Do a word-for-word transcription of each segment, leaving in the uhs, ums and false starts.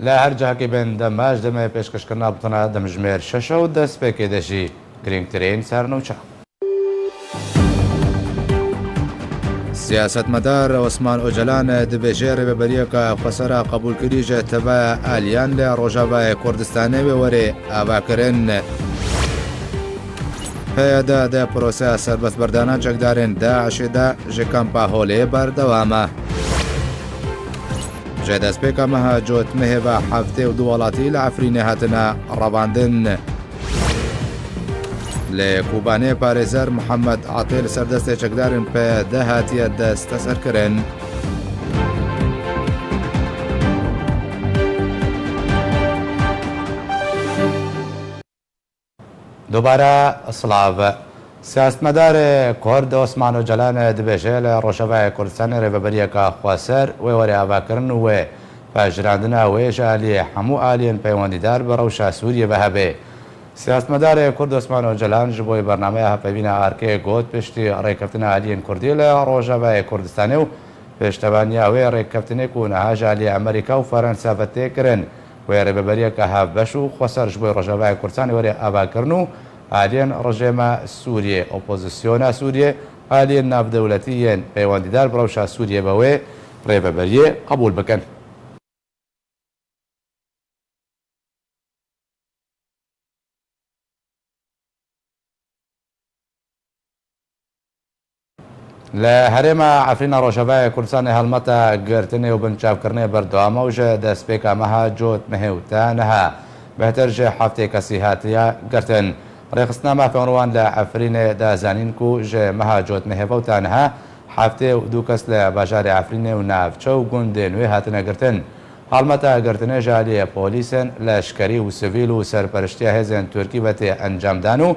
لە هەر جەهەکێ بن دەمەش دەمە پێشکەشکردنا بتنە دەمژمێر شەشە و دەستپێکێ دەژی گرنگترین سەرنوچە. سیاستمەدار عوسمان ئۆجەلان دبێژێ رێبەبەریەکە خوەسەرە قبولکری ژە تەبە ئالیان لە ڕۆژاڤای کوردستانێ وێ وەرێ ئاواکردن. پەیەدە دە پرۆسە سەربەستبەردانە جەکدارێن داعشێدا ژە کەمپا هۆلێ بەردەوامە. ژە دەستپێکە مەها جۆت مەهێڤە هەفتێ و دوو وڵاتی لە عەفرینێ هاتنە ڕەواندن. لە کوبانێ پارێزەر محەممەد عاتێ لە سەردەستێ چەکدارن پەیەدە هاتیە دەستە سەرکردن. دوباره سڵاو. سیاستمەدارێ کورد عوسمان ئۆجەلان دبێژێ لە ڕۆژەڤای کوردستان رێڤەبەریەکە خوەسەر وێ وەرێ ئاواکردن و وێ پەژراندنە وێ ژە ئالیێ هەموو ئالیێن پەیوەندیدار بە ڕەوشە سووریێ بە هەبێ. سیاستمەدارێ کورد عوسمان ئۆجەلان ژ بۆی بەرنامەیە هەپەیوینە ئارکێ گوت پشتی ڕێکەفتنە ئالیێن کوردی لە ڕۆژەڤای کوردستانێ و پێشتەوانیا وێ ڕێککەفتنێک و نەها ژە ئالیێ ئەمریکا و فەرەنسا ڤەتێ کرن. وێ ڕێبەبەریەکە هەڤبەش و خوەسەر ژ بۆی ڕۆژەڤای کوردستان وەرێ ئاواکردن و ئالیێن ڕژێمە سووریێ، ئۆپۆزیسیۆنە سووریێ، ئالیێن ناڤدەولەتی یێن پەیوەندیدار بە ڕەوشە سووریێ بە وێ ڕێبەبەریێ قبول بکەن. لە هەرێما عەفرینە ڕۆژەڤای کوردستانێ هەڵمەتە گرتنێ و بنچاوکردنێ بەردەوامە و ژە دەستپێکە مەها جۆت مەهێ و تا نەها بەهتر ژە هەفتێ کەسی هاتیە گرتن. ڕێخستنا مافێنڕوان لە عەفرینێ دازانین کو ژە مەها جۆت مەهێڤە و تا نەها هەفتێ و دوو کەس لە باژارێ عەفرینێ و ناڤچە و گوندێ نوێ هاتنە گرتن. هەڵمەتە گرتنێ ژالیە پۆلیسێن لەشکەری و سڤیل و سەرپەرشتیە هێزێن تورکی ڤەتێ ئەنجامدان و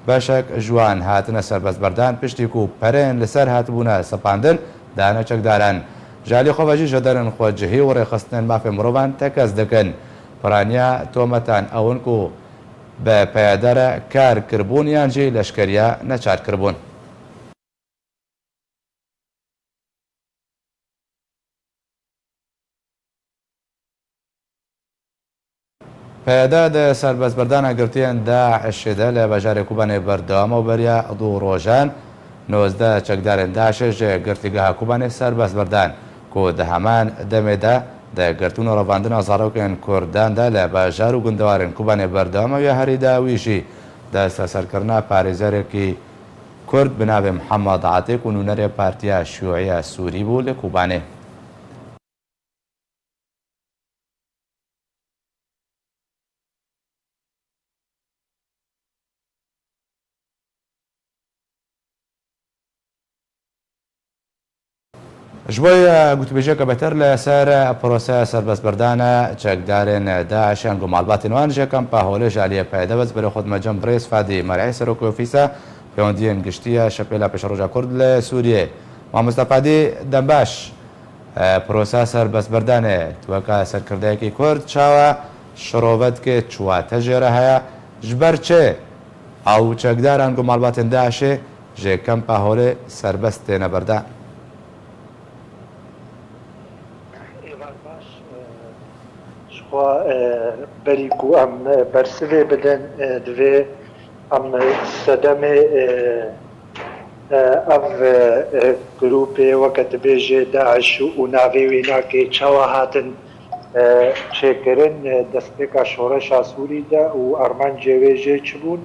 بەشەک ژوان هاتنە سەربەستبەردان پشتی کو پەرێن لەسەر هاتبوونە سەپاندن دانە چەکداران. ژالی خۆڤەژی ژەدەرن خوەجهی و ڕێخستنێن مافێ مرۆڤان تەکەس دکن. پرانیا تۆمەتان ئەون کو بە پەیەدەرە کار کربوون یان جی لەشکەریە نەچار کربوون. پەیەدە دە سەربەستبەردانە گرتیێن داعشێدە لە بەژارێ کوبانێ بەردەوامە و بەریا دوو ڕۆژان نۆزدە چەکدارێن داعشێ ژێ گرتیگەها کوبانێ سەربەستبەردان کو دە هەمان دەمێدا دە گرتون و ڕەڤاندنە زارۆکێن کورداندا لە بەژار و گوندەوارێن کوبانێ بەردەوامە وێ هەریدا ویژی دەستە سەرکردنا پارێزەرێکی کورد بناوێ محەممەد عاتێک و نوونەرێ پارتیا شیوعیە سووری بوو لە کوبانێ. Ji bo ye gotûbêjiyeke beter li ser proseya serbestberdana çekdarên DAIŞ yan ku malbatên wan ji kempa Holê ji aliyê PYD ve ez berê xwe dime cem birêz Fadî Mer'î, Serokê Ofîsa Pêwendiyên Giştî ya Şepêla Pêşeroja Kurd li Sûriyê. Mamosta Fadî, dem baş. E, proseya serbestberdanê, tu weke serkirdeyekî Kurd çawa şirove dike, çi wate jê re heye, ji ber çi ew çekdaran ku malbatên DAIŞê ji kempa Holê serbest têne berdan? Êvar baş, e, ji xwe, e, berî ku em, e, bersivê bidin, e, divê em sedemê, e, e, ev, e, grûpê weke dibêje DAIŞ û navê wê nake çawa hatin, e, çêkirin, e, destpêka şoreşa Sûrî de û armancê wê jê çi bûn?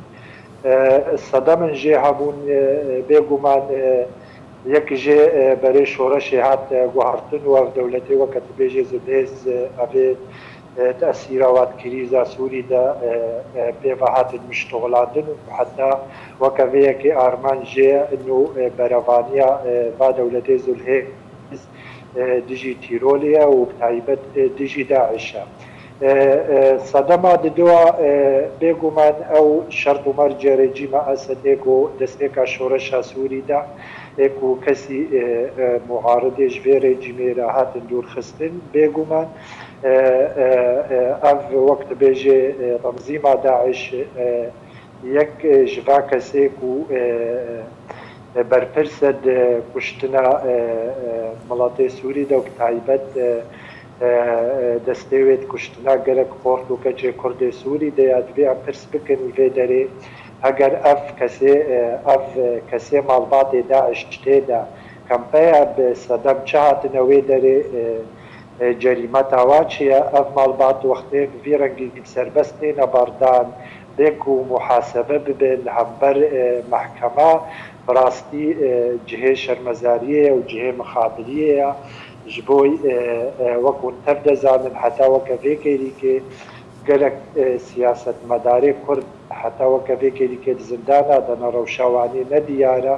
E, sedemên jê hebûn, e, bêguman, e, yek jê, e, berê şoreşê hat, e, guhertin û ev dewletê weke dibêje zilhêz, e, evê, e, tesîra wan krîza Sûrî de, e, e, pê ve hatin miştoxlandin û heta weke vê yekê armanc jê ino, e, berevaniya, e, va dewletê zilhêz, e, dijî tîrolê ye û bi taybet, e, dijî DAIŞ e. E, e, sedema didoa, e, bêguman ew şert û mercê rejîma Esedê ku destpêka şoreşa Sûrî de, e, ku kesî, e, e, muaridê ji vê rejîmê re hatin dûrxistin, bêguman, e, e, e, ev wek dibêje, e, tanzîma DAIŞ, e, yek, e, ji va kesê ku, e, e, berpirs e di kuştina, e, e, miletê Sûrî de û bi taybet, e, e, e, destê wê di kuştina gelek xort û keçê Kurdê Sûrî de ya. Divê em pirs bikin vê derê, heger ev kesê, e, ev kesê malbatê DAIŞ tê de kempeya, bi sedem çi hatine wê derê, e, e, cerîmeta wa çi ye? Ev malbat wextê bi vî rengî serbest têne berdan, bê ku muhasebe bibin li hember, e, mehkema, bi rastî, e, cihê şermezariyê ye û cihê mixabiriyê ye. Ji bo, e, e, wek hûn tev dizanin, heta weke vê kêlîkê gelek, e, siyasetmedarê Kurd heta weke vê kêlîkê di zindana de ne, rewşa wanê ne diyar e.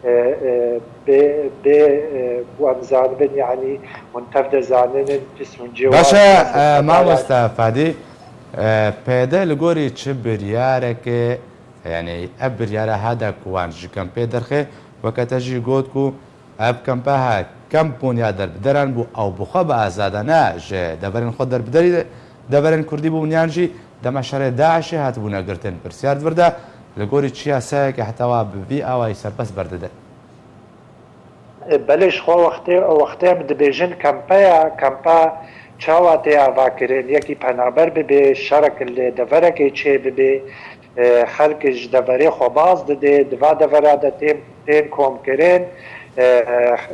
E, e, bê, bê, e, ku em zanibin, yanî hûn tev dizanin, in pis hûn cê Baş e, e, mamoste Fadî, e, P Y D li gorî çi biryareke, yanî ev biryara hada ku wan ji kempê derxê, weke te jî got ku ev kempa ha kemp bûn ya derbederan bû, ew bi xwe bi azadane ji deverên xwe derbederî, deverên Kurdî bûn yan jî dema şerê DAIŞê hatibûne girtin. Pirsiyar di vir de, li gorî çi yasayeke heta wa bi vî awayî serbest berdide? E, belê, ji xwe wextê, wextê em dibêjin kempe ya, kempa çawa tê avakirin? Yekî penaber bibe, şerek li deverekê çê bibe, e, xelk ji deverê xwebaz dide, di va devera de tên, tên komkirin, e,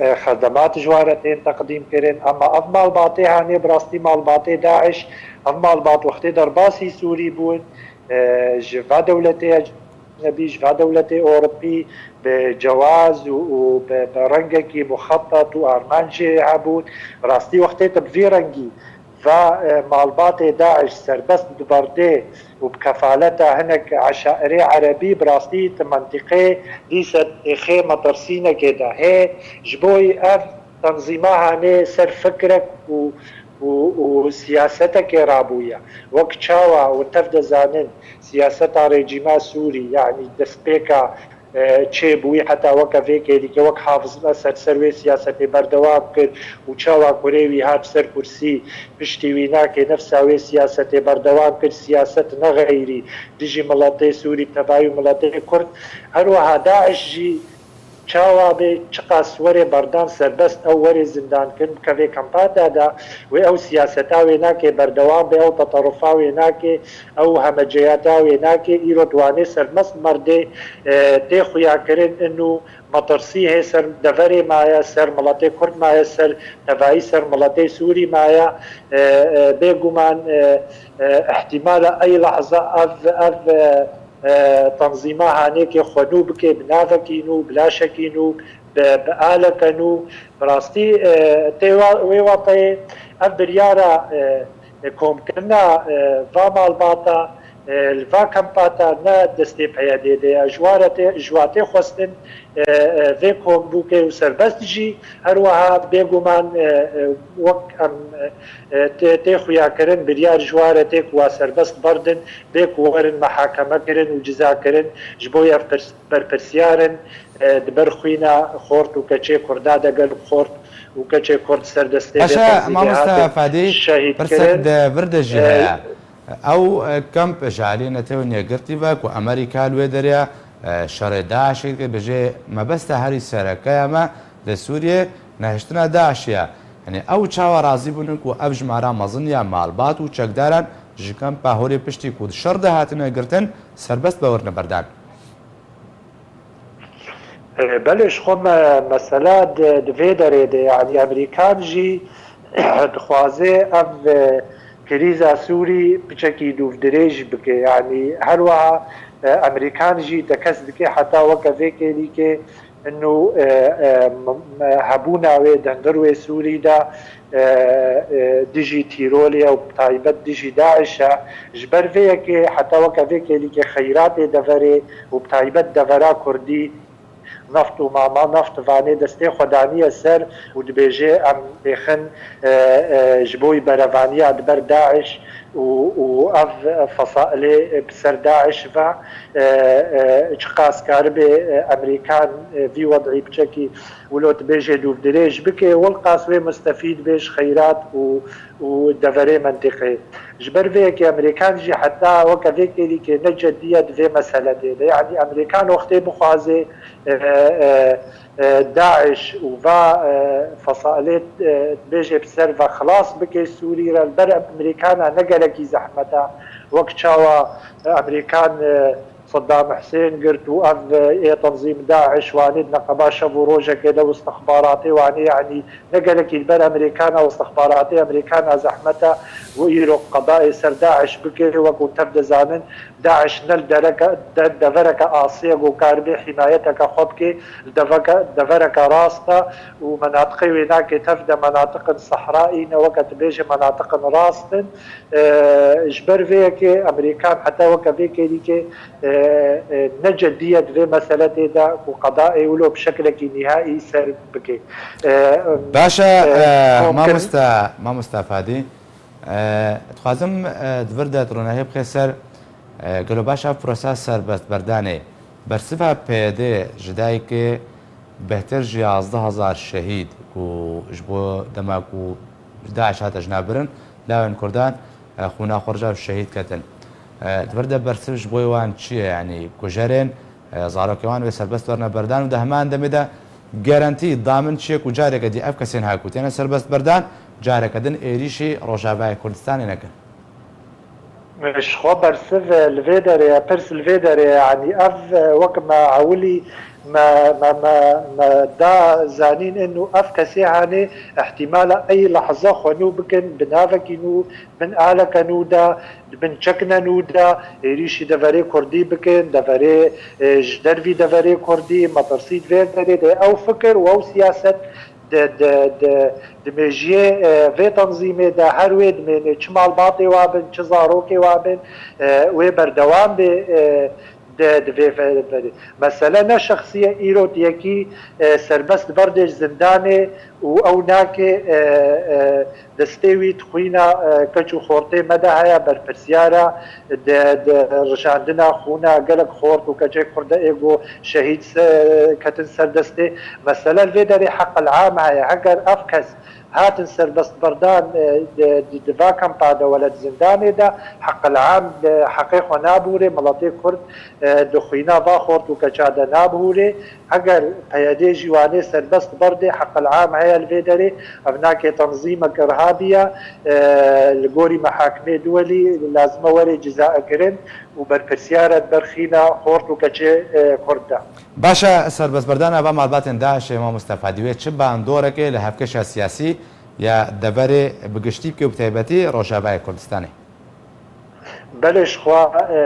e, xedemat ji wan re tên teqdîmkirin. Ema ev malbatê hanê bi rastî malbatê DAIŞ, ev malbat wextê derbasî Sûrî bûn, e, ji va dewletê ecnebî, ji va dewletê Ewropî bi cewaz û, û bi, bi rengekî muxetat û armancê hebûn. Rastî wextê te bi vî rengî va, e, malbatê DAIŞ serbest diberdê û bi kefaleta hinek eşairê erebî, bi rastî ti mentiqê dîse têxê metirsînekê de hê. Ji bo ev tenzîma hanê ser fikrek û, û, û siyasetekê rabûye. Wek çawa hûn tev dizanin, siyaseta rejîma Sûrî, yanî destpêka, e, çêbûyî heta weke vê kêlîkê wek Hafiz Esed ser wê siyasetê berdewam kir û çawa kurê wî hat ser kursî, piştî wî nake, nefsa wê siyasetê berdewam kir, siyaset ne xeyrî dijî miletê Sûrî, tevayî û miletê Kurd. Her wiha DAIŞ jî çawa bê, çiqas were berdan serbest, ew were zindankirin, bikeve kempa de, wê ew siyaseta wê nake berdewam be, ew teterufa wê nake, ew hemeceyata wê nake, îro di wanê sermest merdê, e, tê xuyakirin, inu metirsî hê ser deverê maye, ser miletê Kurd maye, ser tevayî ser miletê Sûrî maye. E, e, bêguman, e, e, ihtimala ey lehza ev, ev, e, e, tenzîma hanêkê xwe nû bike, bi navekî nû, bi laşekî nû, bi, bi aleke nû. Bi rastî, e, tê wa-, wê wateyê ev biryara, e, e, komkirina, e, va malbata, e, li va kempata ne destê P Y D'ê de ye. Ji wa re tê, ji wa tê xwestin, e, e, vê kombûkê û serbest jî her wiha bêguman, e, e, wek em, e, e, tê, tê xuyakirin, biryar ji wa re tê ku wa serbest berdin, bê ku werin mehakeme kirin û ciza kirin, ji bo ev pirs-, berpirsiyar in, e, di ber xwîna xort û keçê Kurda de, gelek xort û keçê Kurd ser destê vê Paşa tenzîmê Mamosta hatin Fadî, şehîd pirsek kirin. Di vir de jî E, heye. Ew, e, kamp ji aliyê Netewên Yekgirtî ve ku Amerîka li wê derê ye, e, şerê DAIŞê dike, bêje mebesta herî sereke ya me li Sûriyê nehiştina DAIŞê ye. Yanî ew çawa razî bûne ku ev jimara mezin ya malbat û çekdaran ji kampa Holê piştî ku di şer de hatine girtin serbest biwerine berdan? E, belê, ji xwe me-, mesela di, di vê derê de, yanî Amerîkan jî dixwaze ev, e, krîza Sûrî piçekî dûvdirêj bike. Yanî her wiha, e, Amerîkan jî tekez dike heta weke vê kêlîkê inu, e, e, m-, m-, hebûna wê di hundir wê Sûrî de, e, e, dijî tîrolê ye û bi taybet dijî DAIŞ e. Ji ber vê yekê heta weke vê kêlîkê xeyratê deverê û bi taybet devera Kurdî, neft û mama neft vanê destê xwe daniye ser û dibêje, em pêxin, e, e, ji bo berevaniya di ber DAIŞ û, û ev fesailê bi ser DAIŞ ve, e, e, çiqas karibe, e, Amerîkan, e, vî wedî piçekî wilo dibêje dûvdirêj bike, wilqas wê mustefîd bê ji xeyrat û, û deverê mentîqê. Ji ber vê yekê Amerîkan jî heta weke vê kêlîkê ne cedî ye di vê mesele tê de. Yanî Amerîkan wextê bixwaze, e, e, e, DAIŞ û va, e, fesalê, e, dibêje bi ser ve xilas bike Sûrî re, li ber Amerîkana ne gelekî zehmet e. Wek çawa, e, Amerîkan, e, Saddam Husên girt û ev, e, ê tenzîm DAIŞ wanê di neqeba şev û rojekê de û istixbaratê wanê, yanî ne gelekî li ber Amerîkana û istixbaratê Amerîkana zehmet e ku îro qedayê ser DAIŞ bike. Wek hûn tev dizanin, DAIŞ ne li dereke, de-, devereke asê ye ku karibê hîmayeteke xwe bike, li deveke, devereke rast e û menatiqê wê nake tev de menatiqin sehraî ne, weke tu bêje menatiqin rast in. E, ji ber vê yekê Amerîkan heta weke vê kêlîkê, e, e, ne cedî ye di vê mesele tê de ku qedayê wilo bi şekilekî nîhaî ser bike. E, Baş e, e, e, kom kir- mamosta, mamosta Fadî. E, dixwazim, e, di vir de tu ronahî bixê ser, e, gelo baş ev prosa serbestberdanê bersiva P Y D ji dayikê bêhtir ji yazdeh hezar şehîd ku ji bo dema ku DAIŞ hate jina birin, lawên Kurdan, e, xûna xwe rija şehîd ketin. E, di vir de bersiv ji bo wan çi ye? Yanî kujerên, e, zarokê wan wê serbest werine berdan û di heman demê de garantî, damin çi ye ku careke dî ev kesên ha ku têne serbest berdan, careke din êrîşî Rojavayê Kurdistanê nekin? Ji xwe bersiv li vê derê ye, pirs li vê derê ye. Yanî ev, e, wek me ewilî me, me, me, me da zanîn inu ev kesê hanê ihtimala ey lehze xwe nû bikin, bi navekî nû, bin aleke nû de, di bin çekine nû de, êrîşî deverê Kurdî bikin, deverê, e, ji dervî deverê Kurdî, metirsî di vê derê de. Ew fikir û ew siyaset di, di, di, di mêjiyê, e, vê tenzîmê de her wê dimêne, çi malbatê wa bin, çi zarokê wa bin, e, wê berdewam bê, e, di, di vê ve-, ve-, mesele ne şexsî ye, îro yekî, e, serbest berdê ji zindanê û ew nake, e, e, destê wî di xwîna, e, keç û xortê me de heye, berpirsiyara di, di rijandina xûna gelek xort û keçê Kurd de ê ku şehîd se-, ketin ser destê. Mesele li vê derê heqil am heye. Heger ev kes hatin serbestberdan, e, di, di, di va kampa de wele di zindanê de, heqil am, e, heqê xwe nabûrê, miletê Kurd, e, di xwîna va xort û keça de nabûrê. Heger P Y D jî wanê serbest berdê, heqil am heye li vê derê, ev nake tenzîmek irhabî ye, e, li gorî mehakimê duwelî lazim e were cizaekirin û berpirsiyar e di ber xîna xort û keçê, e, Kurd de. Baş e, serbestberdana va malbatên DAIŞê, mamoste Fadî, wê çi bandoreke li hevkeşa siyasî ya deverê bi giştî bike û bi taybetî Rojavayê Kurdistanê? Belê, ji xwe, e,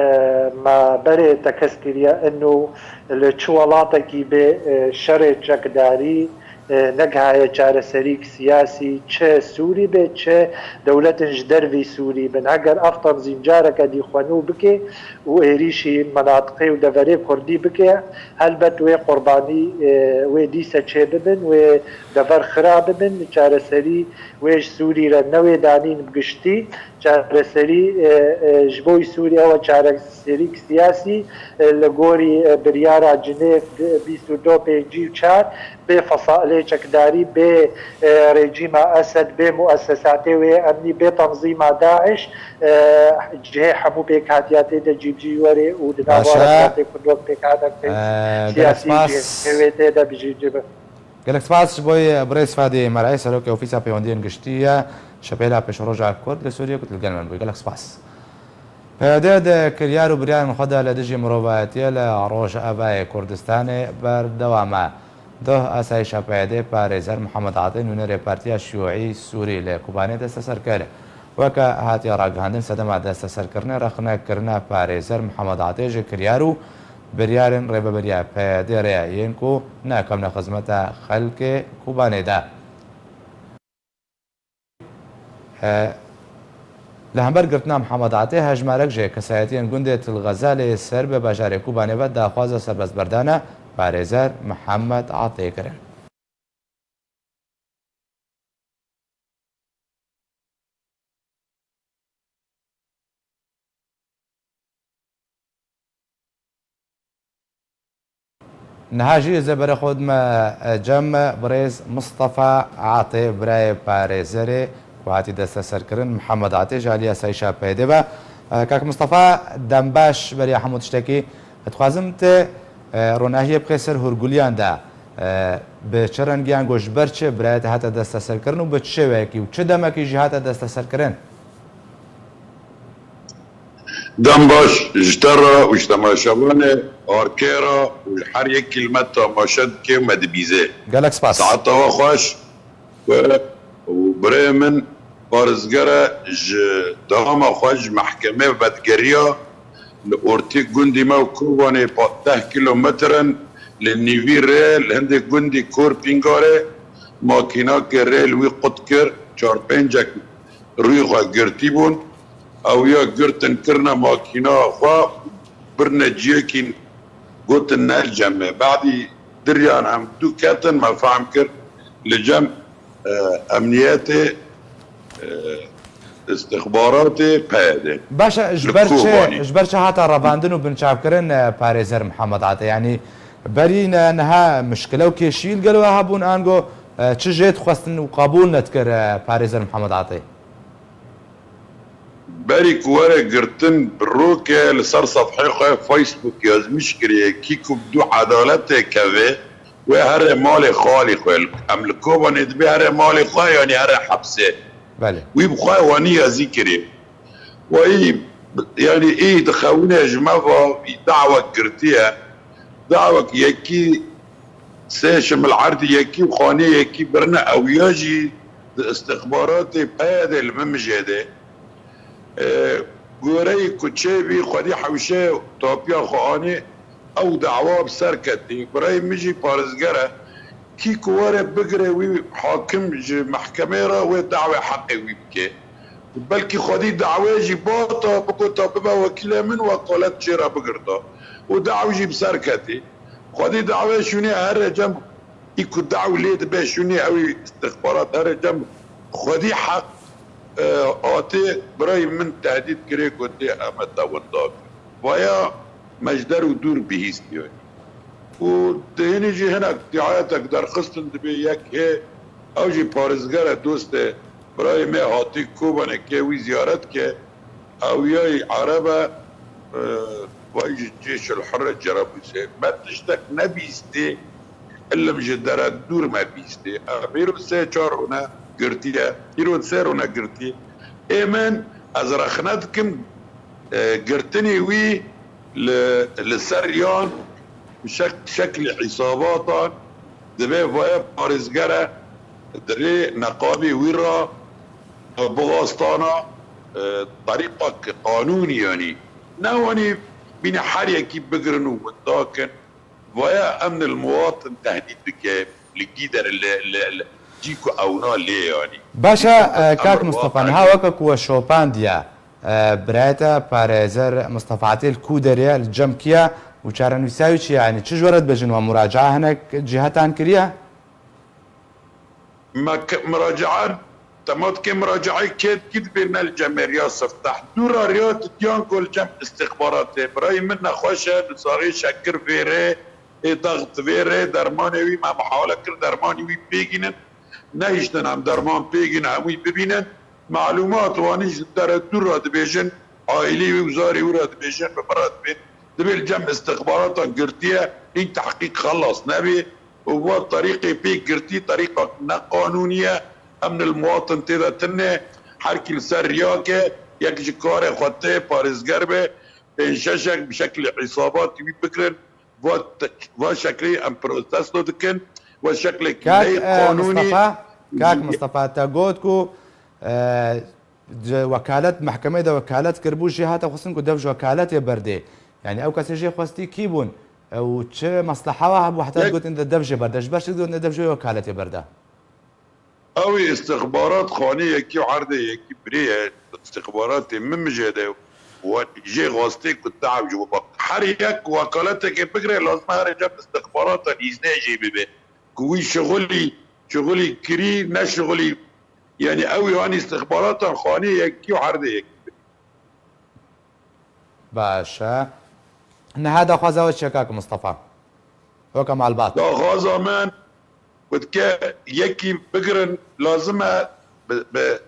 me berê tekez kiriye, inu li çi welatekî bê, e, şerê çekdarî, e, negihaye çareserîk siyasî, çi Sûrî bê, çi dewletin ji dervî Sûrî bin. Heger ev tenzîm careke dî xwe nû bike û êrîşî menatiqê û deverê Kurdî bike, helbet wê qurbanî, e, wê dîse çê bibin, wê dever xira bibin, çareserî wê ji Sûrî re ne wê danîn bi giştî. Çareserî, e, e, ji bo Sûrî ew e çareserîk siyasî, e, li gorî, e, biryara Cinêv bîst û du pêncî û çar, bê fesalê çekdarî, bê, e, rejîma Esed, bê muessesatê wê emnî, bê tenzîma DAIŞ, e, cihê hemû pêkhatiyatê de cîbicî were û di nav Baş e. Welatê Kurd wek pêkhateke E, gelek siyasî spas. Cihê wê tê de bijî-, cîbicî be. Gelek spas ji bo birêz Fadî Mer'ê, Serokê Ofîsa Peywendiyên Giştî ya Şepêla Pêşeroja Kurd li Sûriyê ku tu li gel me bûyî. Gelek spas. P Y D di kiryar û biryarên xwe de li dijî mirovayetiyê li Rojavayê Kurdistanê berdewam e. Doh asayîşa P Y D parêzer Mihemed Atê, nûnerê Partiya Şiyûî Sûrî, li Kobanê desteser kir. Weke hatiye ragihandin, sedema desteserkirinê rexnekirina parêzer Mihemed Atê ji kiryar û biryarên Rêveberiya P Y D re ye, yên ku nakevne xizmeta xelkê Kobanê de. E, li hember girtina Mihemed Atê, hejmarek ji kesayetiyên gundê Til Xezalê ser bi bajarê Kobanê ve daxwaza serbestberdana parêzer Mihemed Atê kirin. Niha jî ez ê berê xwe bidime cem birêz Mistefa Atê, birayê parêzerê Ku hatî desteserkirin, Mihemed Atê ji alî asayîşa P Y D ve. E, Kak Mistefa, dem baş beriya hemû tiştekî. Dixwazim te, e, ronahiyê bixê ser hûrguliyan de, e, bi çi rengiyan, ku ji ber çi birayê te hate desteserkirin û bi çi şêweyekî û çi demekî jî hate desteserkirin? Dem baş ji te re û ji temaşevanê arkê re û ji her yekî li me temaşe dike û me dibîze. Gelek spas. Saeta we xweş. Ku û birê min parêzger e, ji dewama xwe ji mehkemê vedigeriya, li ortê gundî me û Kobanê pa-, deh kîlometr in, li nîvî rê li hindê gundî Kor Pîngarê makînakê rê li wî qut kir, çar pêncek rûyê xwe girtî bûn. Ew ya girtin kirine makîna xwe, birine ciyekî, gotin ne li cem me. Badî diriyan em dû ketin, me fehm kir li cem, e, emniyetê, e, istixbaratê P Y D. Baş e, ji ber çi, ji ber çi hate revandin û binçavkirin, e, parêzer Mihemed Atê? Yanî berî ne, niha mişkile û kêşî li gel we hebûn, ango, e, çi jê dixwestin û qebûl nedikir, e, parêzer Mihemed Atê? Berî ku were girtin, bi roke li ser sefhê xwe Facebook yazmîş kiriye, kî ku bi dû edaletê keve, wê here malê xalî xwe. Em li Kobanê dibê here malê xwe, yanî here hepsê. Belê. Wî bi xwe wanî yazî kiriye. Wayî, yanî î dixewine ji me va, î dawek girtiye. Dawek yekî sê şimil erdî yekî û xanê yekî birine, ew ya jî di istixbaratê P Y D li Mimijê de, e, goreyê ku çêbî xwedî hewşe tapiya xwe anî, ew dawa bi ser ketî. Birayê min jî parêzger e. Kî ku were bigire wî hakim ji mehkemê re wê dawê heqê wî bike. Belkî xwedî dawê jî bata, bigota bibe wekîlê min, wekalet çê re bigirta. Û daw jî bi ser ketî. Xwedî dawê şûnê here cem, î ku daw lê dibe şûnê ew ê istixbarat here cem xwedî heq, e, atê birayê min tehdît kirê, gotê em ê te winda kin. Vaya me ji der û dûr bihîstiye. Û di hinî jî hinek diayetek derxistin dibê yek hê, ew jî parêzger e, dostê birayê me hatî Kobanê ke wî ziyaret ke, ew yayî Ereb e, e, vay ji Cêşil Hurre Cerablusê. Me tiştek nebîstê, ilim ji dere dûr me bîstê. Ev îro sê çar rûne girtiye, îro sê rûne girtiye. Ê min, ez rexne dikim, e, girtinê wî li, li ser yan şek-, şeklê hîsabatan dibe vaya parêzger e, di rê neqabê wî re bixwastana, e, terîqek qanûnî, yanî ne wanî bîne her yekî bigirin û winda kin. Vaya em li muwatin tehdît dike, li gîder, li, li, li cî ku ewna lê, yanî. Baş e, e, kak Mistefa, niha weke ku we şopandiye, e, birayê te parêzer Mistefa Atê li ku derê ye, li cem kî ye û çarenivîsa wî çi ye? Yanî çi ji we re dibêjin, we muracaa hinek cîhetan kiriye? Me ke-, miracae, dema dike miracae kê dikî dibê ne li cem êriya sifteh. Dûra riya didiyan ku li cem istixbaratê. Birayê min nexweş e, li saxê şekir vêrê, ê daxt vêrê, dermanê wî me muhawele kir dermanî wî pêgînin. Nehiştin em derman pêgînin, em wî bibînin. Malûmat wanî ji dere dûr re dibêjin, aîlî wî û zarê wî re dibêjin, bi min re dibên. Dibê li cem istixbaratan girtiye, hîn tehqîq xelas nebê. Û va terîqê pê girtî terîqek neqanûnî ye. Em li muwatin tê de tune. Her kî li ser riya ke, yek ji karê xwe tê parêzger be, pênc şeşek bi şeklê îsabatî wî bikirin. Va te-, va şeklê em protesto dikin. Va şeklek Kak, neyê e, qanûnî. Mistefa, Kak Mistefa, te got ku, e, Ji wekalet, mehkemeyê de wekalet kiribû, jê hate xwestin ku dev ji wekaletê berdê. Yanî ew kesê jê xwestî kî bûn? Ew çi mesleha we hebû heta Yek- digotin de dev jê berde? Ji ber çi digotin de dev jê wekaletê berde? Ew ê istixbarat xanê yekî û erdê yekî birê ye. Istixbaratê min mijê de we jê xwestê ku te ew ji we bak. Her yek wekaletekê bigire, lazim e here cem istixbaratan îznê jê bibe. Ku wî şixulî, şixulî kirî, ne şixulî Yanî ew ê anî istixbaratan xanê yekî û erdê yekî. Baş e. Niha daxwaza we çi ye kak Mistefa? Weke malbat. Daxwaza min, ku dike yekî bigirin, lazim e bi, bi,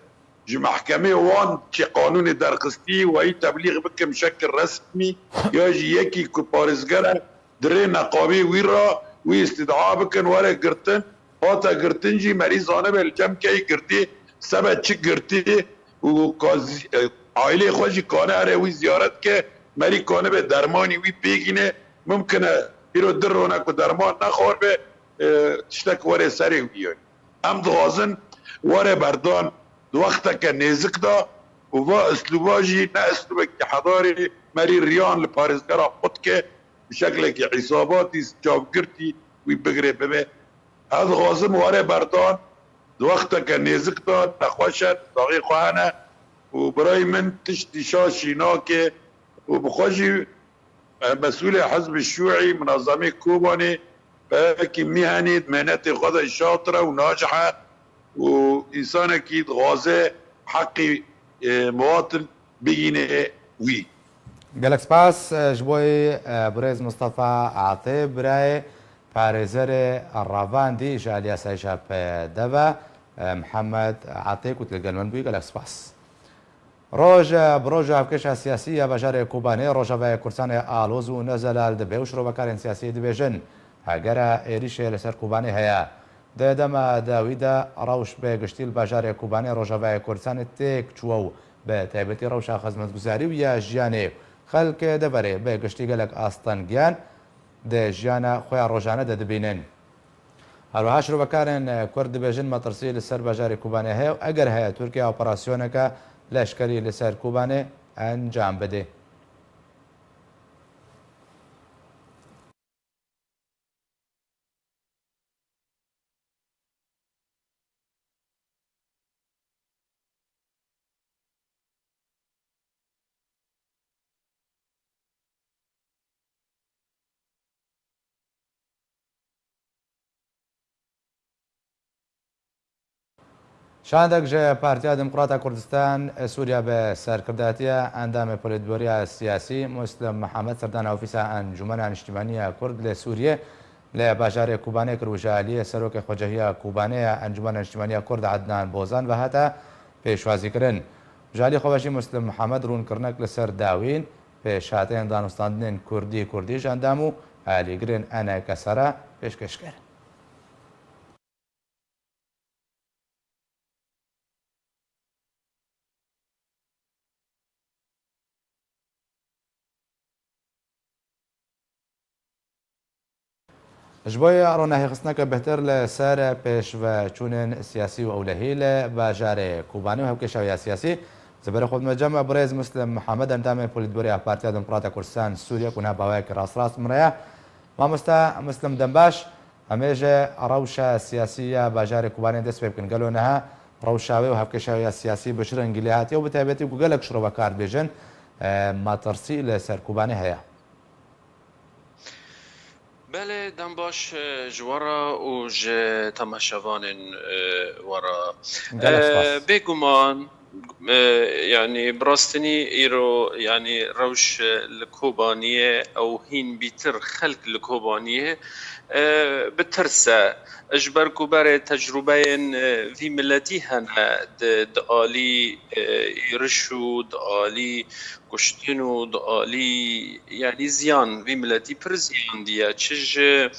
ji mehkemê wan çi qanûnê derxistî, wayî teblîx bikin bi şekil resmî, ya jî yekî ku parêzger e, di rê neqabê wî re wî îstîd'a bikin, were girtin, hate girtin jî merî zanibe li cem keyî girtî, sebe çi girtî û ka zî-, e, aîlê xwe jî kane here wî ziyaret ke, merî kanibe dermanî wî pêgîne, mimkin e îro du rone ku derman nexwaribe, e, tiştek were serê wî ye. Em dixwazin were berdan di wexteke nêzik de û va uslûba jî ne uslûbekî hedarê merî riyan li parêzgera xwe dike, bi şeklekî îsabatî çavgirtî wî bigire bibe. Ez dixwazim were berdan di wexteke nêzik de nexweş e, di saxê xwe hene û birayê min tiştî şaş jî nake û bi xwe jî, e, mesûlê Hizbê Şûî, Minazemê Kobanê, peyekî mîhenî di mihnetê xwe de şatir e û nacih e û însanekî dixwaze heqî, e, miwatin bigîne wî. Gelek spas, e, ji bo, e, birêz Mustafa Atê, birayê parêzerê Ravandî ji aliyê Asayîşa P D ve, e, Mihemed Atê ku tu li gel min bûyî, gelek spas. Roj, e, bi roja hevkêşa siyasî ya bajarê Kobanê, Rojavayê Kurdistanê aloz û nezelal dibe û şirovekarên siyasî dibêjin, hegera êrîşê li ser Kobanê heye. Di dema dawî de rewş bi giştî li bajarê Kobanê Rojavayê Kurdistanê têk çûye û bi taybetî rewşa xizmetguzarî û ya jiyanê xelk deverê bi giştî gelek astengiyan di jiyana xwe ya rojane de dibînin. Her wiha şirovekarên Kurd dibêjin metirsî li ser bajarê Kobanê heye û eger heye Tirkiye operasyoneke leşkerî li ser Kobanê encam bide. Şandek ji Partiya Demokrata Kurdistan Sûriye bi serkirdatiya endamê polîtbûroya siyasî Muslim Mihemed serdana Ofîsa Encûmena Niştimanî ya Kurd li Sûriyê li bajarê Kobanê kir û ji aliyê Serokê Xwecehiya Kobanê ya Encûmena Niştimanî ya Kurd Ednan Bozan ve hate pêşwazîkirin. Ji alî xwe ve jî Muslim Mihemed rûnkirinek li ser dawîn, pêşhateyên danûstandinên kurdî kurdî ji endam û alîgirên E N K S re pêşkêş kir. Ji bo ronahîxistineke bêhtir li ser pêşveçûnên siyasî û ewlehî li bajarê Kobanê û hevkêşa wê ya siyasî, ji ber xwe dime cem birêz Muslim Mihemed, endamê polîtbûroya Partiya Demokrata Kurdistan Sûriye ku niha bi awayekî rastrast min re ye. Mamoste Muslim, dem baş. Em ê ji rewşa siyasî ya bajarê Kobanê dest pê bikin. Gelo niha rewşa wê û hevkêşa wê ya siyasî bi çi rengî lê hatiye û bi taybetî ku gelek şirovekar dibêjin, e, metirsî li ser Kobanê heye? Belê, dem baş, e, ji we re û ji temaşevanên, e, we re. Gelek spas. E, bêguman, e, yanî bi rastinî îro, yanî rewş, e, li Kobaniyê ew hîn bîtir xelk li Kobaniyê, e, bi tirs e. Ji ber ku berê tecrûbeyên, e, vî miletî hene di, di alî, e, êriş û di alî kuştin û di alî, yanî ziyan, vî miletî pir ziyan diye. Çi ji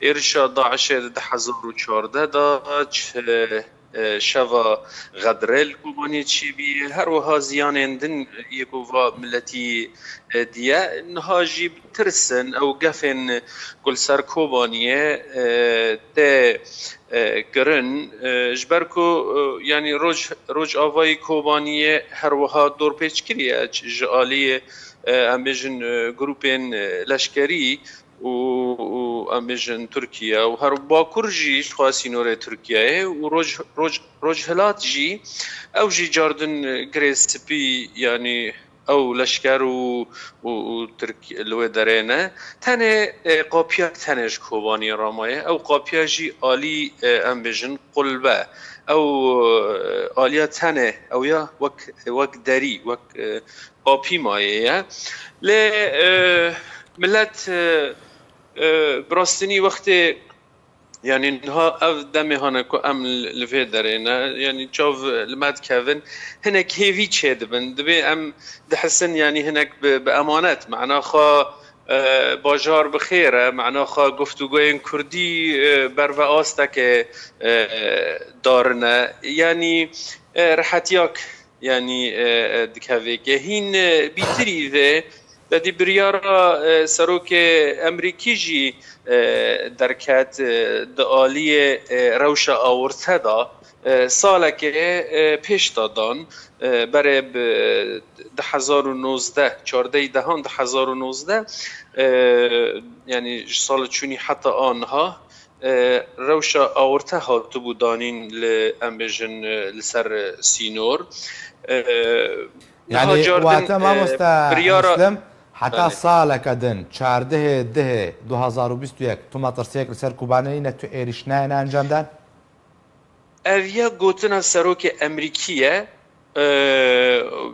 êrişa DAIŞê di du hezar û çardeh de, çi, e, şeva Xedrê li Kobaniyê çêbî, her wiha ziyanên din yê ku va miletî, e, diye. Niha jî bi tirs in ew gefên ku li ser Kobaniyê, e, tê e, kirin. E, ji ber ku, e, yanî roj, Rojavayê Kobaniyê her wiha dorpêç kiriye ç-, ji alî, e, em bêjin, e, grûpên, e, leşkerî û, û em bêjin Tirkiye û her Bakur jî ji xwe sînorê Tirkiyeyê û roj, roj, Rojhilat jî, ew jî cardin, e, girê spî, yanî ew leşker û, û, û Tirk li wê derê ne. Tenê, e, qapiya tenê ji Kobaniyê ramaye. Ew qapiya jî alî, e, em bêjin qulbe. Ew, e, aliya tenê, ew ya wek, wek derî, wek, e, qapî maye ye. Lê, e, milet, e, e, bi rastînî wextê Yanî niha ev demê hane ku em li vê derê ne, yanî çav li me dikevin, hinek hêvî çêdibin. Dibê em dihisin, yanî hinek bi, bi emanet, mena xwe, e, bajar bi xêr e, mena xwe guftûgoyên kurdî, e, ber ve asteke, e, darine. Yanî, e, rehetiyak, yanî, e, e, dikevê ke. Hîn, e, bîtirî vê, te dî biryara, e, serokê Emerîkî jî, e, derket, e, di aliyê, e, rewşa awirte de, e, salekê, e, pêş de dan, e, berê bi du hezar û nozdeh, çardehê dehan du hezar û nozdeh, e, yanî ji sala çûnî heta aniha, e, rewşa awirte hatibû danîn li, em bêjin, e, li ser, e, sînor. E, niha Yanî cardin, wate e, mamoste biryara Muslim, heta Belê. saleke din, çardehê dehê du hezar û bîst û yek, tu metirsiyek li ser Kobanê ne, tu êrîş nayêne encam dan? Ev ya gotina serokê Emerîkî ye. E,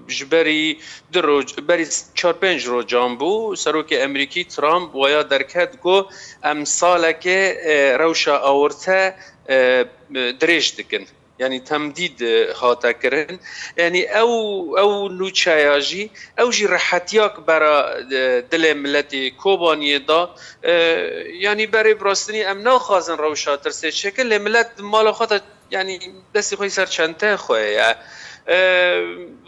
ji berî du roj, berî çar pênc rojan bû, serokê Emerîkî Trump waya derket ku em salekê, e, rewşa awirte, e, dirêj dikin. Yanî temdîd, e, hate kirin. Yanî ew, ew nûçeya jî, ew jî rehetiyak bera, e, dilê miletê Kobaniyê da. E, yanî berê bi rastînî em naxwazin rewşa tirsê çêkin, lê milet di mala xwe de, yanî destê xwe yî ser çenteyê xwe ye. E,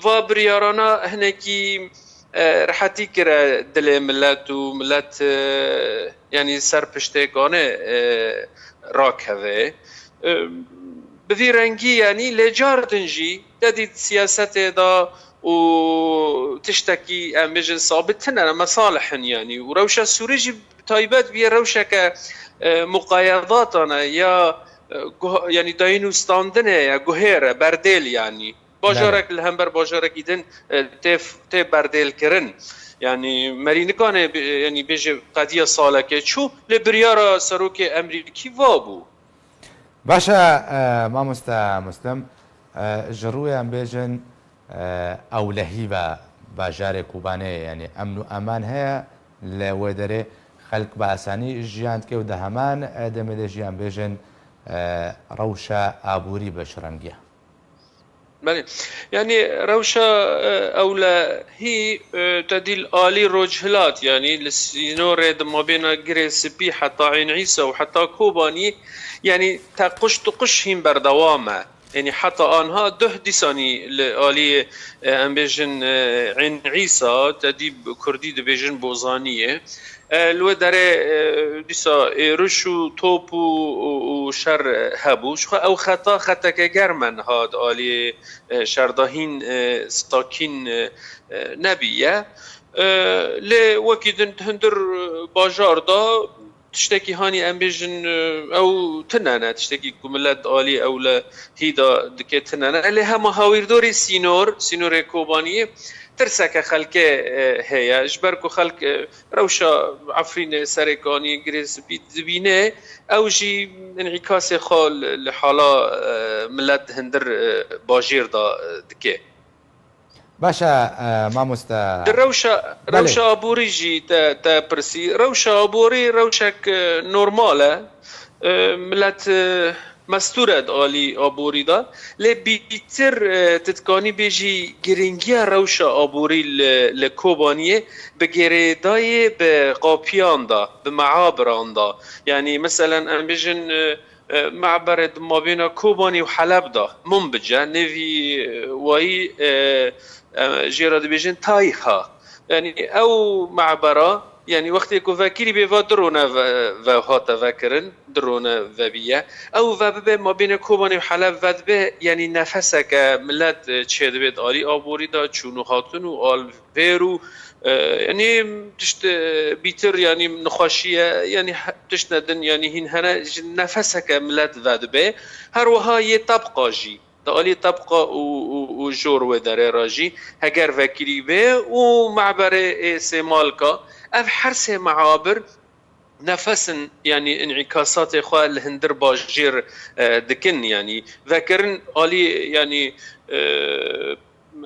va biryarana hinekî, e, rehetî kire dilê milet û milet, e, yanî ser piştê kanê, e, rakeve. E, bi vî rengî, yanî lê car din jî te dît siyasetê de û tiştekî, em bêjin, sabit tine, mesalih in, yanî, û rewşa Sûrî jî taybet bûye rewşeke, e, muqayedatan e ya, e, guh-, yanî dayîn û standinê ye, guhêr e, berdêl, yanî. Bajarek Belê. li hember bajarekî din, e, tê, tê berdêlkirin. Yanî merî nikane bi-, yanî bêje qediya salekê çû, lê biryara serokê Emerîkî va bû. Baş e, e, mamoste Muslim, e, ji rûyê em bêjin, e, ewlehî ve bajarê Kobanê, yanî emn û eman heye, li wê derê xelk bi asanî jiyan dike û di heman, e, demê de jiyan bêjin, e, rewşa aborî bi çi rengî ye? Belê. Yanî rewşa, e, ewlehî, e, te dî li alî rojhilat, yanî li sînorê di mabêna Girê Spî heta Ên Îsa û heta Kobanî, yanî tequş tuquş hîn berdewam e. Yanî heta anha duh dîsanî li alî, e, em bêjin, e, Ên Îsa, te dî bi kurdî dibêjin Bozaniyê. E, li wê derê, e, dîsa êriş û top û, û, û şer, e, hebû. Ji xwe ew xeta xeteke germ e niha di alî, e, şerdahîn, e, sakîn, e, e, nebîye. E, lê wekî din di hundir, e, bajar de tiştekî hanî em bêjin, e, ew tune ne, tiştekî ku milet di alî ewlehî de dike tune ne. Lê hema hawîrdorê sînor, sînorê Kobaniyê tirseke xelkê, e, heye. Ji ber ku xelk, e, rewşa Efrînê, Serêkaniyê, Girê Spî dibîne, ew jî înîkasê xwe li, li hala, e, milet di hundir, e, bajêr de, e, dike. Baş e, e, mamoste. Di rewşa, Belê. rewşa aborî jî te, te pirsî. Rewşa aborî rewşek, e, normal e. E, milet, e, mestûr e di alî aborî de. Lê bîtir, e, tu dikanî bêjî girîngiya rewşa aborî li, li Kobaniyê bi girêdayî bi qapiyan de, bi meabiran de. Yanî, meselen, em bêjin, e, e, me'berê di mabêna Kobanî û Heleb de, Munbice, nêvî, e, wayî, e, e, jê re dibêjin Tayha. Yanî ew me'bera, yanî wextê ku vekirî bê va du rone ve, ve hate vekirin, du rone vebîye. Ew ve bibe mabêna Kobanî û Heleb ve dibe, yanî nefeseke milet, e, çêdibe di alî aborî de, çûn û hatin û al vêr û, e, yanî tişt, e, bîtir, yanî nexweşî ye, yanî he-, tiştine din, yanî hîn hene, ji nefeseke milet vedibe. Her wiha yê tebqa jî, di alî tebqa û, û, û jor wê derê re jî, heger vekirî bê û me'berê ê Sêmalka, ev her sê me'abir nefes in, yanî înîkasatê xwe li hundir bajêr, e, dikin, yanî vekirin alî, yanî, e,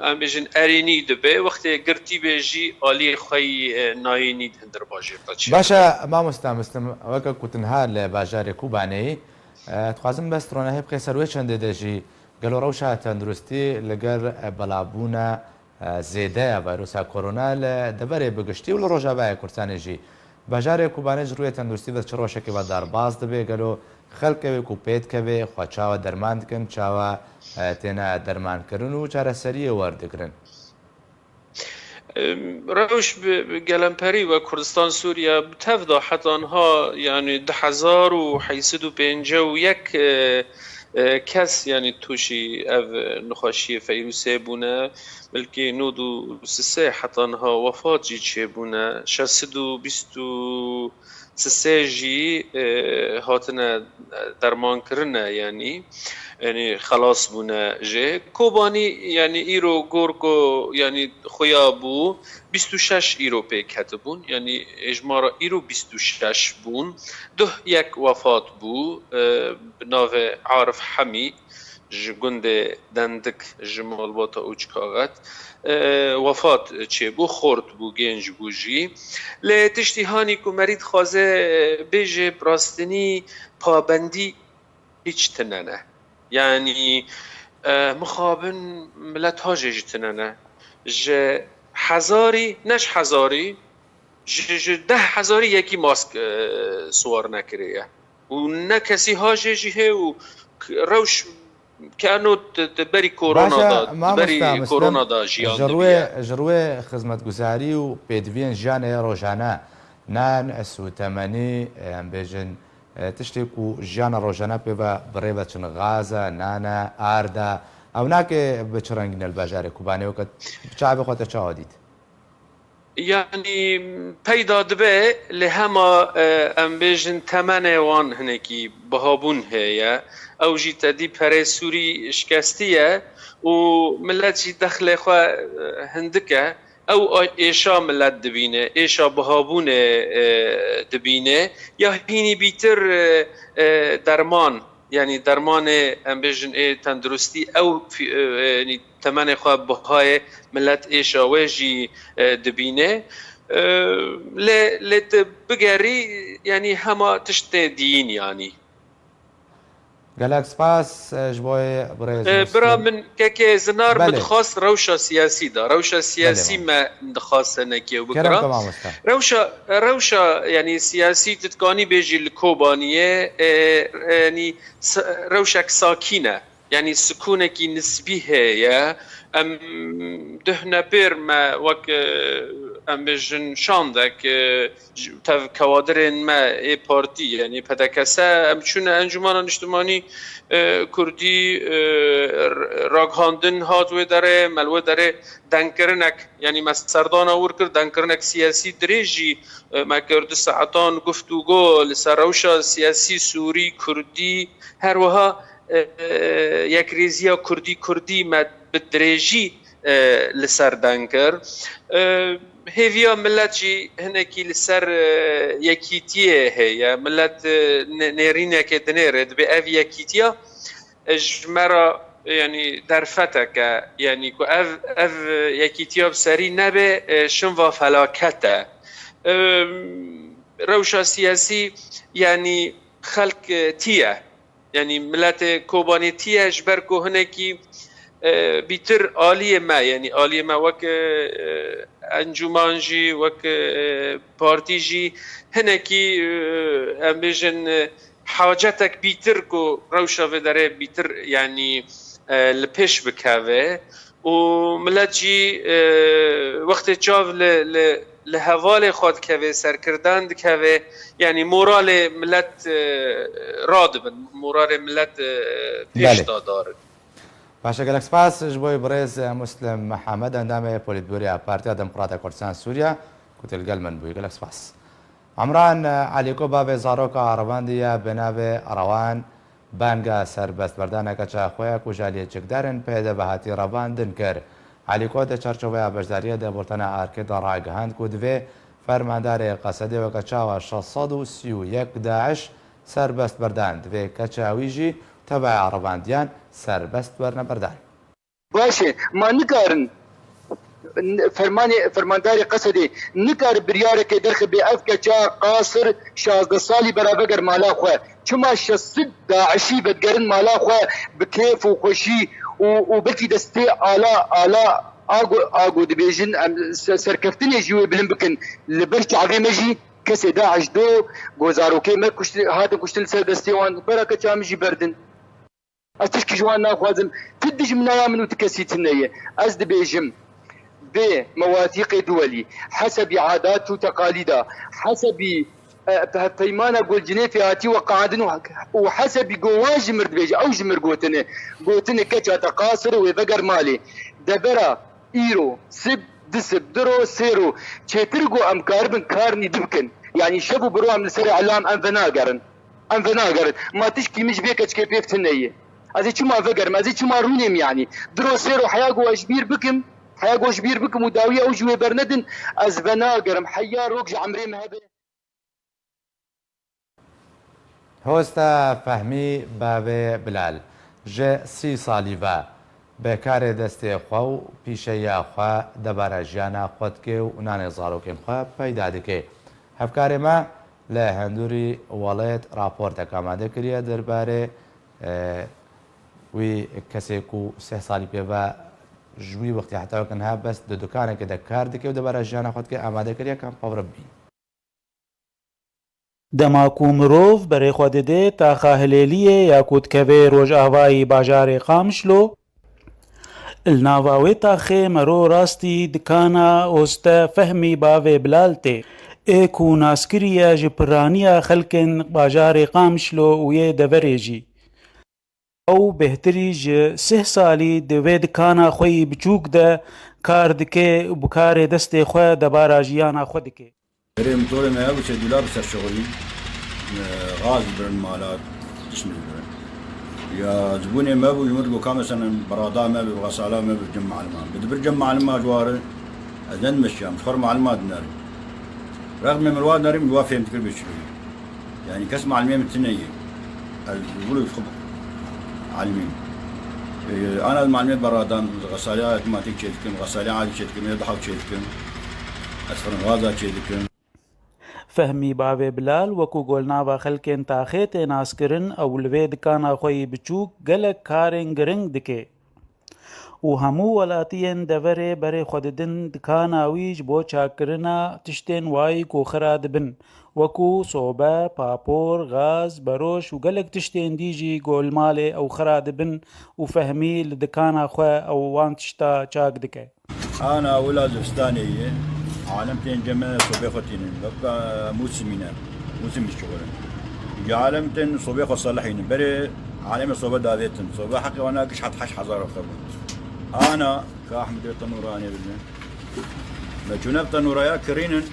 em bêjin erênî dibe, wextê girtî be jî aliyê xwe yî, e, nayênî di hundir bajêr de çêdibe. Baş e, mamosta Muslim, weke ku tu niha li bajarê Kobanê yî, e, dixwazim bes ronahî biqê ser wê çendê de jî gelo rewşa tenduristî li gel, e, belavbûna, e, zêde ya vayrusa korona li deverê bi giştî û li Rojavayê Kurdistanê jî. Bajarê Kobanê ji rûyê tenduristî ve çi rewşekê ve derbas dibe? Gelo xelkê wê ku pê dikeve xwe çawa derman dikin, çawa, e, têne dermankirin û çareseriyê werdigrin? Em, rewş bi, bi gelemperî we Kurdistan Sûriye bi tev da heta niha, yanî du hezar û heyt sed û pêncî û yek, e, e, kes, yanî tûşî ev, e, nexweşiyê feyrûsê bûne, belkî nod û sê heta niha wefat jî çêbûne, şeş sed û bîst û sê jî, e, hatine dermankirine, yanî, yanî xelas bûne jê. Kobanî, yanî îro gor ku, yanî xuya bû, bîst û şeş îro pê ketibûn, yanî êjmara îro bîst û şeş bûn. Duh yek wefat bû, e, bi navê Arif Hemî, ji gundê Dendik, ji malbata Uçkaxet, e, wefat çêbû, xort bû, genc bû jî. Lê tiştî hanî ku merî dixwaze, e, bêje, bi rastînî pabendî hiç tine ne. Yanî, e, mixabin milet hajê jî tine ne. Ji hezarî, ne ji hezarî, ji, ji deh hezarî yekî mask, e, siwar nekiriye. Û ne kesî hajê jî heye û k-, rewş keno di, di berî korona Baş e, da, di berî mamosta Muslim, korona da jiyan ji dibiye. rûyê, ji rûyê xizmetguzarî û pêdiviyên jiyanê rojane, nan, sûtemenî, em bêjin, e, tiştê ku jiyana rojane pê ve bi rê ve çin, xaz e, nan e, ard e, ew nake bi çi rengî ne li bajarê Kobanê weke bi çavê xwe te çawa dît? Yanî peyda dibe, lê hema, e, em bêjin temenê wan hinekî bihabûn heye. Ew jî tedî perê Sûrî şikestî ye û milet jî dexlê xwe, e, hindik e. Ew a-, êşa milet dibîne, êşa bihabûnê, e, dibîne. Ya hînî bîtir, e, e, derman, yanî dermanê, em bêjin, ê tenduristî, ew fî-, e, e, yanî temenê xwe bihayê milet êşa wê jî, e, dibîne. E, lê, lê tu bigerî, yanî hema tişt tê diyîn, yanî. Gelek spas, e, ji bo birêz E, Muslim. Bira min, kekê Zinar, min Belê. dixwast rewşa siyasî da. Rewşa siyasî Belê, me dixwast hinekê Kerem bikira. ke mamoste. Rewşa, rewşa, yanî siyasî tu dikanî bêjî li Kobaniyê, e, e, yanî s-, rewşek sakîn e. Yanî sikûnekî nisbî heye. Em duh nepêr me wek, e, em bêjin şandek, e, ji, tev kewadirên me ê partî, yanî P D K S, em çûne Encûmena Niştimanî, e, Kurdî, e, r-, ragihandin hat wê derê, me li wê derê dengkirinek, yanî me serdana wir kir, dengkirinek siyasî dirêj jî, e, me kir, du saetan guftûgo li ser rewşa siyasî Sûrî, Kurdî, her wiha, e, e, yekrêziya Kurdî, Kurdî me bi dirêjî, e, li ser deng kir. E, hêviya milet jî hinekî li ser, e, yekîtiyê heye. Milet, e, nê-, nêrînekê dinêre, dibê ev yekîtiya, e, ji me re, yanî derfetek e. Yanî ku ev, ev yekîtiya bi serî nebe, e, şinva felaket e. E, rewşa siyasî, yanî xelk, e, tî ye. Yanî miletê Kobanê tî ye, ji ber ku hinekî, e, bîtir aliyê me, yanî aliyê me wek, e, encûman jî, wek, e, partî jî hinekî, e, em bêjin, e, hacetek bîtir ku rewşa vê derê bîtir, yanî, e, li pêş bikeve. Û milet jî, e, wextê çav li, li, li hevalê xwe dikeve, serkirdan dikeve, yanî moralê milet, e, radibin, moralê milet, e, pêş Belê. da darin. Baş e, gelek spas ji bo birêz, e, Muslim Mihemed, endamê Polîtbûroya Partiya Demokrata Kurdistan Sûriye, ku tu li gel min bûyî. Gelek spas. Emran, e, Elîko bavê zaroka Erevandî ye, bi navê Erewan, banga serbestberdana keça xwe ya ku ji aliyê çekdarên P Y D ve hatî revandin kir. Elîko di çarçoveya beşdariyê di bultena Arkê de ragihand ku divê fermandarê Qesedê weke çawa şeş sed û sî û yek DAIŞ serbest berdan, divê keça wî jî tebeya revandiyan serbest werne berdan. Baş e, ma nikarin fermanê fermandarê Qesedê nikare biryareke derxibe, ev keça qasir şazdeh salî bera veger mala xwe. Çima şeş sed daişî vedigerin mala xwe bi kêf û xweşî û, û belkî destê ala, ala ago, ago dibêjin, em se-, serkeftinê ji wê bilind bikin. Li ber çavê me jî kesê daiş do, go zarokê me kuştin, hatin kuştin li ser destê wan, bera keça min jî berdin. Ez tişkî ji wan naxwazim. Ti dijminaya min û ti kesî tune ye. Ez dibêjim, bi mewatîqê duwelî, hesebî adat û teqalîda, hesebî, e, pe-, peymana ku li Cinêfê hatî weqandin û, û hesebî ku wan ji mir dibêje, ew ji mir gotine, gotine keça te qasir wê veger malê. Devera îro, sib, du sib, du ro, sê ro, çêtir ku em karibin karnî bikin. Yanî şev û bi ro em li ser îlam em venagerin. Em venagerin. Ma tişkî min ji vê keçikê pêv tune ye. Ez ê çima vegerim? Ez ê çima rûnêm yanî? Diro sêro heya ku ez ji bîr bikim, heya ku ez ji bîr bikim û dawiya ew ji wê bernedin, ez venagerim. Heya rok ji emrê me hebe. Hosta Fehmî bavê Bilal ji sî salî ve bi karê destê xwe û pîşeya xwe debara jiyana xwe dike û nanê zarokên xwe peyda dike. Hevkarê me li Hindûrî Welêt raportek amade kiriye derbarê, e, wî kesê ku sih salî pê ve ji wî wextê heta weke niha bes di dukanekê de kar dike û debara jiyana xwe dike amade kiriye, em pevre bibînin. Dema ku mirov berê xwe dide taxa Hilêliyê ya ku dikeve rojavayî bajarê Qamişlo, li nava wê taxê mero rastî dikana Oste Fehmî bavê Bilal tê, ê ku nas kiriye ji piraniya xelkên bajarê Qamişlo û yê deverê jî. Ew bêhtirî ji sih salî di vê dikana xwe yî biçûk de kar dike û bi karê destê xwe debara jiyana xwe dike. Berê motorê me hebû, çê dûla bi ser şixulî, e, gaz dibirin mala, tişt dibirin. Ya zibûnê me bû, ji min digot ka mesela berada me bi, bi xesala me bi cem malima. Bi dibir cem malima ji ware, ez ne dimeşiyam, ji xwe re malima dinerim. Rexmê min wa dinerim, ji wa fêm dikir bê çi bê. Yanî kes malimê min tune ye. Ez wilo ji xwe alimîm. Ee, ana ez malimê beradan, xesaliya otomatîk çêdikim, xesaliya adî çêdikim, ya dihav çêdikim. Ez firingaza çêdikim. Fehmî bavê Bilal wekû golnava xelkên taxê tê naskirin, ew li vê dikana xwe yî biçûk gelek karên giring dike. Û hemû welatiyên deverê berê xwe didin dikana wî ji bo çakkirina tiştên wayî ku xira dibin, wekû sobe, papor, gaz, beroş û gelek tiştên dî jî ku li malê ew xira dibin û Fehmî li dikana xwe ew wan tişta çak dike. Ana wila zivistanê ye, alem tên cem me sobê xwe tînin. Wek mûsimî ne, mûsimî şixulin. Ji alem tên sobê xwe selihînin. Berê alemê sobe davêtin. Sobe heqê wana giş heft heşt hezar xwe bûn. Ana Ka Ehmedê tenûra anê bidin. Me çûne tenûraya kirînin.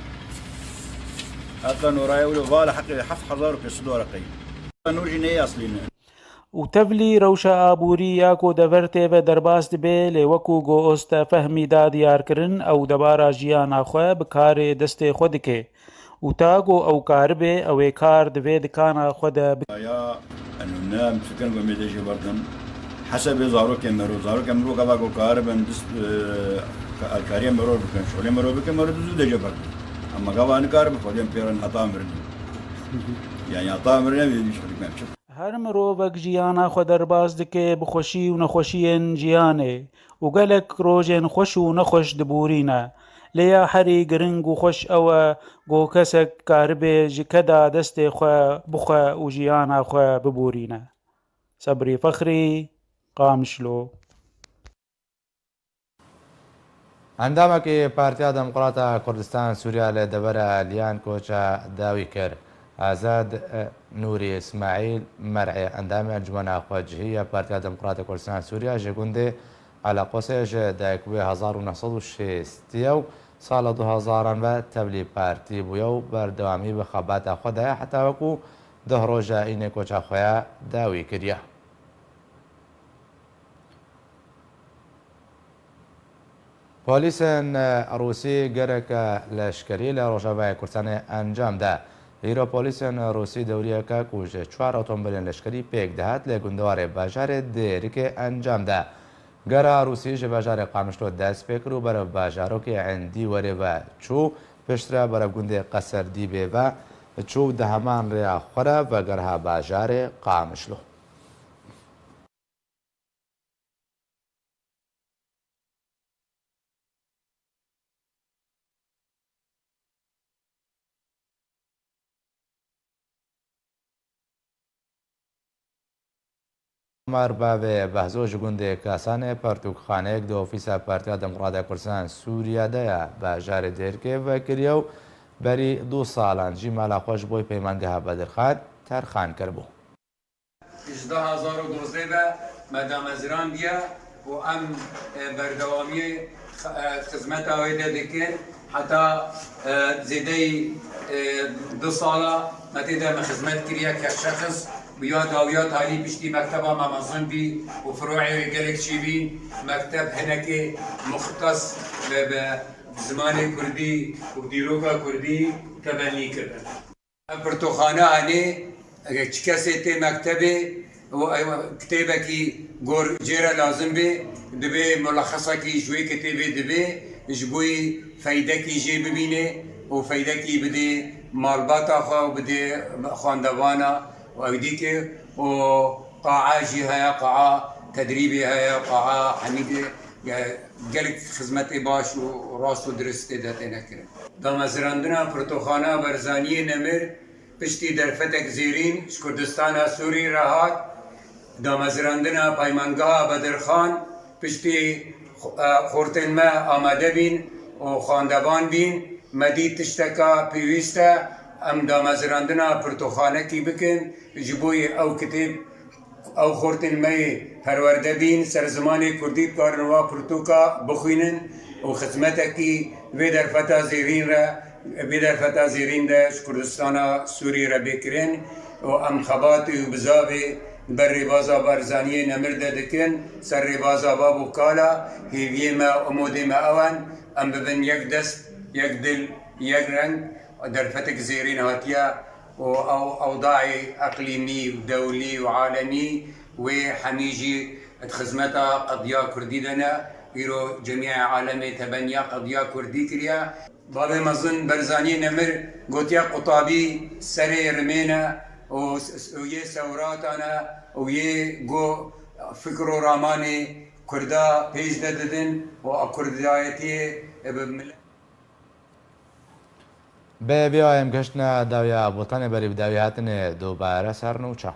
Ev tenûraya wilo vala heqê heft hezar û pênc sed wereqeyî. Tenûr jî neyê eslî ne. Û tevlî rewşa aborî ya ku dever tê ve derbas dibe, lê wekû ku Oste Fehmî da diyarkirin, ew debara jiyana xwe bi karê destê xwe dike. Û ta ku ew karibe, ew ê kar di vê dikana xwe de bike. Ya, eno ne em fikirin ku em ê dê jê berdin. Hesebê zarokên mero, zarokên mero gava ku karibin dist, e, ka-, alkariya mero bikin, şolê mero bikin, mero dizû dê jê berdin. Ama gava nikaribin, xwediyên pê re heta mirinê. Yani heta mirinê vê şolê bikin. Her mirovek jiyana xwe derbas dike bi xweşî û nexweşiyên jiyanê û gelek rojên xweş û nexweş dibûrîne. Lê ya herî giring û xweş ew e, ku kesek karibe ji keda destê xwe bixwe û jiyana xwe bibûrîne. Sebrî Fexrî, Qamişlo. Endamekî Partiya Demokrata Kurdistan Sûriya li devera Liyan Koça dawî kir. Azad, e, Nûrî Îsmaîl, mer'ê endamê Encûmena Xwecihî ya Partiya Demokrata Kurdistan Sûriya ji gundê Eleqosê ji dayikbûyê hezar û neh sed û şêst û sala du hezaran ve tevlî partî bûye û berdewamî bi xebata xwe daye heta wekû deh roja înê koça xwe ya dawî kiriye. Polîsên, e, Rûsî gereke leşkerî li Rojavayê Kurdistanê encam da. Îro polîsên Rûsî dewriyeke ku ji çar otomobilên leşkerî pêk dihat li gundewarê bajarê Dêrikê encam da. Gera Rûsî ji bajarê Qamişlo dest pê kir û berev bajarokê Endî werê ve çû, piştre berev gundê Qeserdîbê ve çû û di heman rêya xwe re vegerha bajarê Qamişlo. Omar Bavê Behzo ji gundê Kasanê pertûkxaneyek di ofîsa Partiya Demokrata Kurdistan Sûriye de ya bajarê Dêrkê vekiriye û berî du salan jî mala xwe ji bo Peymangeha Bedirxan terxan kiribû. Ji du hazar û dozdeh ve me damezirandiye û em, e, berdewamiyê xi-, e, xizmeta wê de dikin. Heta, e, zêdeyî, e, du sala me tê de me xizmet kiriye. Kevşexis û ya dawiya talî piştî mekteba me mezin bî û firo'ê wê gelek çêbîn. Mekteb hinekê muxtes bi, bi zimanê kurdî û dîroka kurdî tebennî kirin. Ev pirtûkxane anî, eger çi kesê tê mektebê û ew kitêbekî gor cê re lazim bê, dibê mulexesekî ji wê kitêbê dibê, ji bo yî feydekî jê bibînê û feydekî bidê malbata xwe û bidê xwendevana û ew dîkê û qaa jî heye, qaa tedrîbê heye, qaa hemî dê, e, gelek xizmetê baş û rast û dirist tê de têne kirin. Damezirandina pirtûkxana Barzaniyê Nemir piştî derfetek zêrîn ji Kurdistana Sûrî re hat. Damezirandina Paymangeha Bedirxan piştî xo-, e, xortên me amade bîn û xwendevan bîn. Me dît tişteka pêwîst e, em damezirandina pirtûkxanekî bikin, ji bo yê ew kitêb, ew xortên me yê perwerde bîn, ser zimanê kurdî bikarin wa pirtûka bixwînin û xizmetekî vê derfeta zêrîn re, vê derfeta zêrîn de ji Kurdistana Sûrî re bê kirin û em xebatê û bizavê ber rêbaza Barzaniyê Nemir de dikin, ser rêbaza bab û kala. Hêviyê me, umodê me ew in, em bibin yek dest, yek dil, yek reng. Derfetek zêrîn hatiye û ew ewdayê eqlîmî û dewlî û alemî wê hemî jî di xizmeta qediya kurdî de ne. Îro cemîa alemê tebeniya qediya kurdî kiriye. Babê mezin Barzaniyê Nemir gotiye, qutabî serê rimê ne û s-, s-, û yê sewrata ne û yê go fikr û ramanê kurda pêş de didin û a kurdayetiyê bi millet. Bi vê em gihiştine dawiya botanê berî bi dawî hatinê dubare ser nûçe.